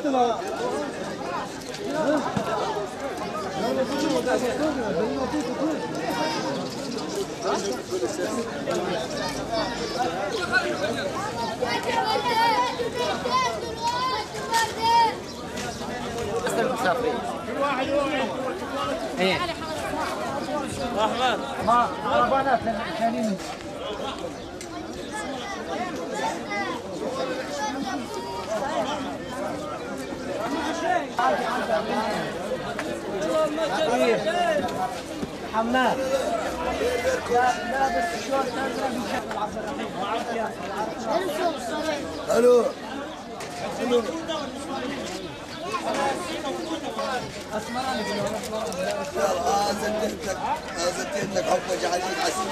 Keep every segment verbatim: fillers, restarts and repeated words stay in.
بس المسافرين. ايه. ما عرفنا ثانيين. حماد. لابس الشورت هذا بيشغل عبد الرحيم. الو. آه، زتيتك. آه، زتيتك. حبك عليك عسل.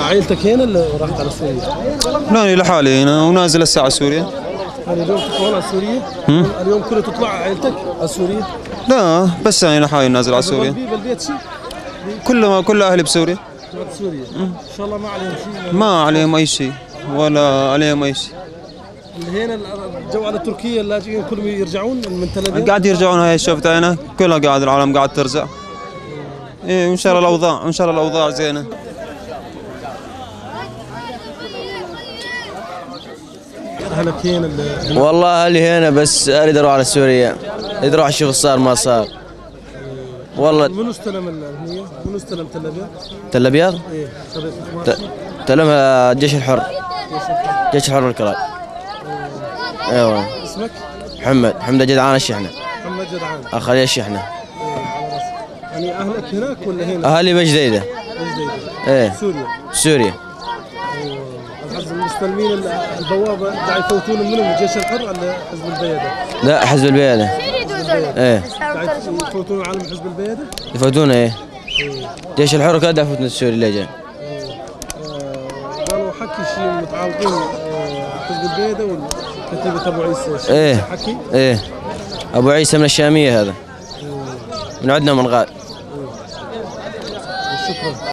عائلتك هنا اللي راحت على سوريا؟ لا، أنا لحالي هنا ونازل هسه على سوريا. يعني اليوم تطلعون على سوريا؟ هم؟ اليوم كله تطلع عائلتك على سوريا؟ لا، بس أنا لحالي نازل على سوريا. بل-، بل-، بيت شي؟ كل ما، كل أهلي بسوريا. سوريا. مم. إن شاء الله ما عليهم شي. ما عليهم أي شي، ولا عليهم أي شي. اللي هنا ال-، الجو على تركيا، اللاجئين كلهم يرجعون من تل أبيب؟ قاعد يرجعون، هاي شفت أنا، كلها قاعد، العالم قاعد ترجع. إيه، وإن شاء الله الأوضاع، وإن شاء الله الأوضاع زينة. أهلك هنا ال-، والله أهلي هنا، بس أريد أروح على سوريا، أريد أروح أشوف الصار ما صار. والله. منو استلم ال-، هنية؟ منو استلم تل أبيض؟ تل أبيض؟ إيه، خذيت أخبار ت-، شنو؟ تلمها الجيش الحر. جيش الحر. جيش الحر بالكراد. إيه. إيه والله. اسمك؟ محمد، محمد جدعان الشحنة. محمد جدعان. أخ علي الشحنة. إيه، على راسي. يعني أهلك هناك ولا هنا؟ أهلي بجديدة. بجديدة. إيه. سوريا. سوريا. أيوة. الحزب المستلمين ال-، البوابة قاعد يفوتون منهم الجيش الحر على حزب البيادة؟ لا، حزب البيادة. إيه. قاعد يفوتون على حزب البيادة؟ يفوتون، إيه. إيه. جيش الحر كان دافوتنا السوري اللي جاي. إيه. آه، قالوا حكي شي متعاوقين، آه، حزب البيادة وكتيبة أبو عيسى. إيه. حكي؟ إيه. أبو عيسى من الشامية هذا. إيه. من عندنا من غاد. إيه. شكرًا.